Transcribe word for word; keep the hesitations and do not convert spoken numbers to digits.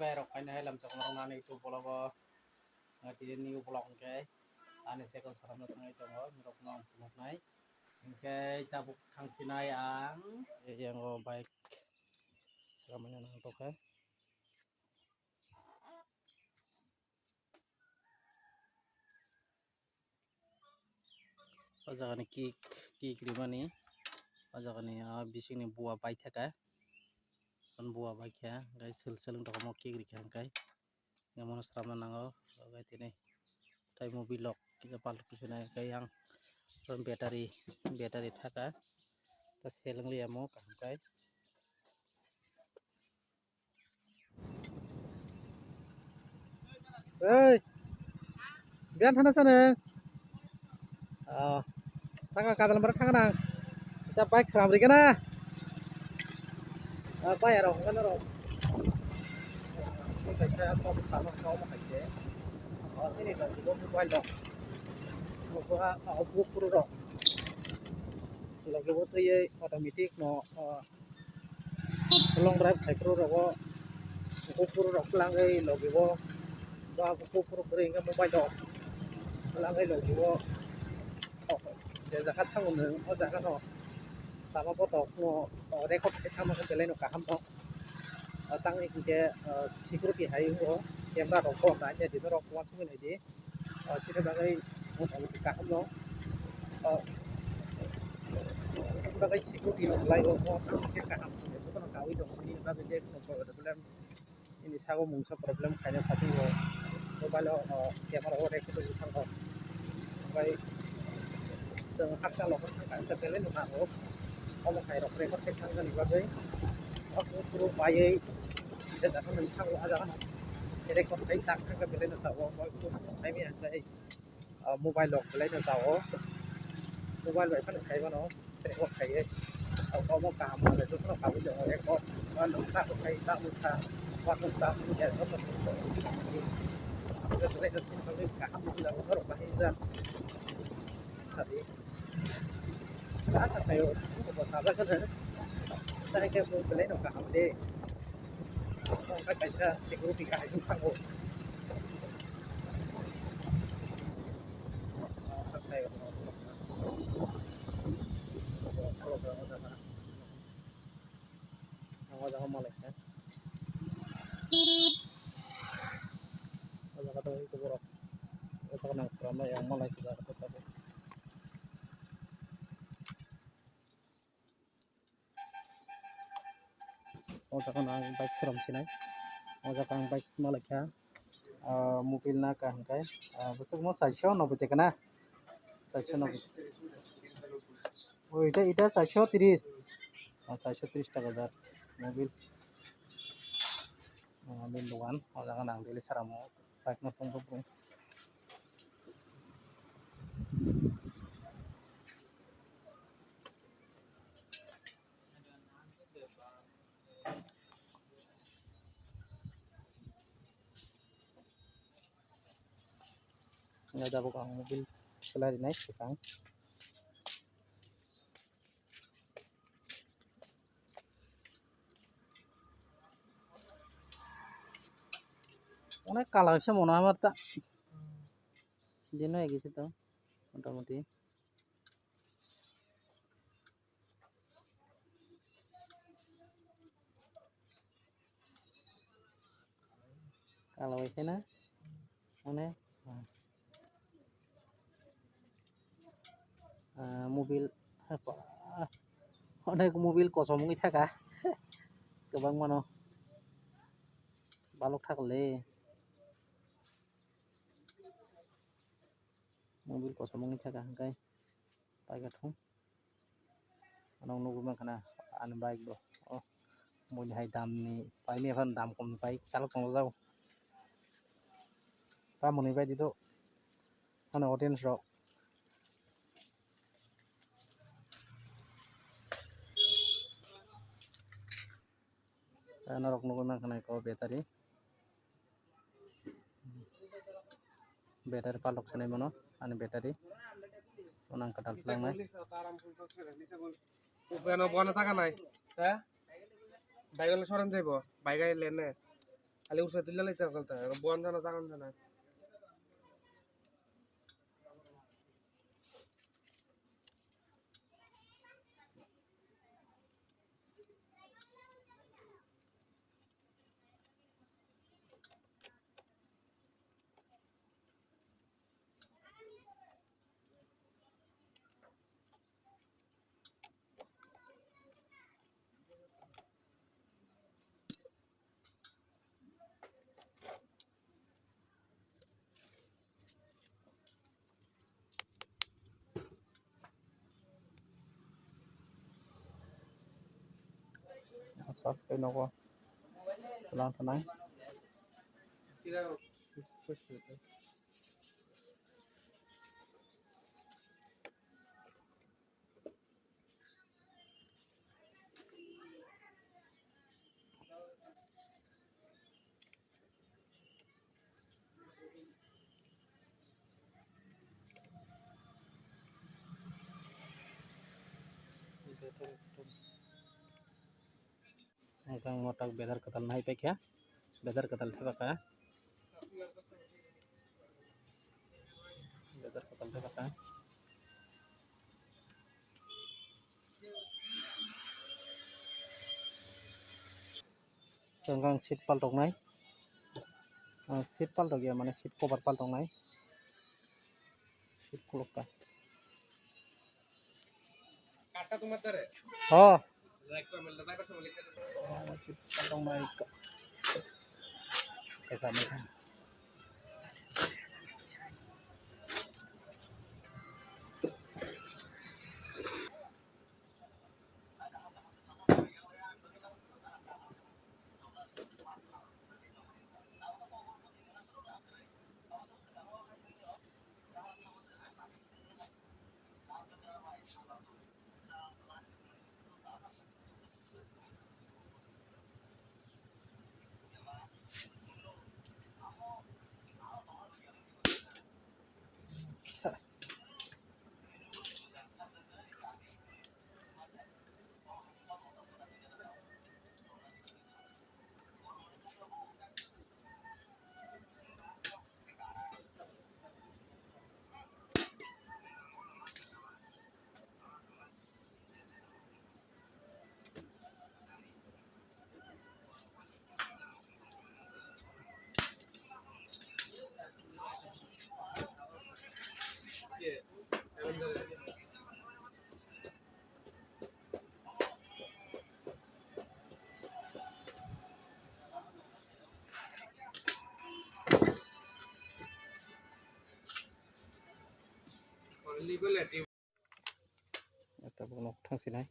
Bhai rok, kainwi hai lamchok norok nani YouTube vlog o, ah, tini new vlog hwnkhe ani cycle swnamna thangwi tongo, norok no phunuknai. Hwnkhe tabuk thangsinai ang. Yang o bike swnamna nang tongkha. O jaga ni kick, kick rimani, o jaga ni, ah, bising ni bua bai thaka, ani bua bai kha, hwnkhe sil sil wng tongma kick rikha hwnkhe, hwnkhe mono swnamna nango, hwnkhe tini tai mobil rok kisa palok twi sinai hwnkhe yang battery, battery thaka, ta seleng liya mo kaham khai. Ei, biyan thana sano. Ah, taka kadal mara thangna. Kita bike seram rikana. Ah, bayar rok, kan rok. Kita kok sama kau pakai je. Oh, sini dong, gua mobile dong. Gua, ah, gua puru dong. Lagi gua tuh ye automatic no, ah, long drive khai phuru rogo, buphuru rok twlangwi logi o, ba buphuru kwrwi hwnkhe mobile rok twlangwi logi o, je jaga thango nwng o jaga no lama bothok no record khai thangma khe belai no kaham no, tangwi hwnkhe security hai o camera rok bo naina di norok uansugwi naidi. O, chini bagwi motamoti kaham no. O, chini bagwi security rok lai o, o, kaham khe kaham. Jotono kaui tongo, chini bagwi je kono problem, chini sago mungsa problem khaina sati o, mobile o, o, camera o record o thango. Bai, chwng haksa lokor thangkha, belai no nango. Omo hai rok record khe thangkha ni bagwi. O, puro baiwi, je jaga nang thango, a jaga no. Record khai tak thangkha belai no tabok, o, puro thangkha belai no tabok. Ah, mobile rok belai no tabok. Mobile bai phano khai mano, record khai ye. Omo kaham male jotono kabui tongo record. Uanuksa khai ta nuksa, uanuksa ya jotono. Belai no kaham mokhe jago norok bahai ja. Sadi. Ba sa tayo, ko ba sa ba ka. Sai ke belai no kaham de. Wngkha kaisa security kahai wng thango. Ang o jaga malai kha. O jaga tongwi borok. O jaga nang swrwngmani ang malai kha jaga tongwi. O jaga no ang bike swnam sinai. O jaga ang bike malaikha. Ah, mobil na kaham khai. Ah, bwswk mo saiso noboi teka na. Saiso noboi. O, ita, ita saiso tris. Ah, saiso tris taka jar. Mobil. Ah, mobil dogan. O jaga no ang daily swnamo. Bike no tongbo bro. Nga jabo ang mobil selai rinai swkang. Onek kala se mona amar ta. Dino egi se to motamoti. Kala bai khe na? Mane, ah, mobil, onek mobil kosom wngwi thaka. Kwbangma no balok thakle. Mobil kosom wngwi thaka hwnkhe paikha thung. Ano nugwi mankha na ani bike bo. O, buini hai dam ni pai mia phano dam kom ni pai chalok tongo jao. Tamoni bai di do. Ano audience rok. Tei norok nugwi mankha nai ko battery. Battery palok sanai mano, ani battery. Onang kwtal phlangna. Upeno bono taka nai. He? Bike le soran jaibo. Bike ai lenne. Ali ursa tilla lai chakal ta, buan jana, jangan jana. Sas kai nogo. Tlang thanai. Ang motak bedar kwtal nai paikha, bedar kwtal thepakha, bedar kwtal thepakha. Tengkang seat paltoknai. Ah, seat paltok ya, mane seat cover paltoknai. Seat khulukka. Oh. Seat paltoknai. Kaisa mai. Tabuk nok thang sinai.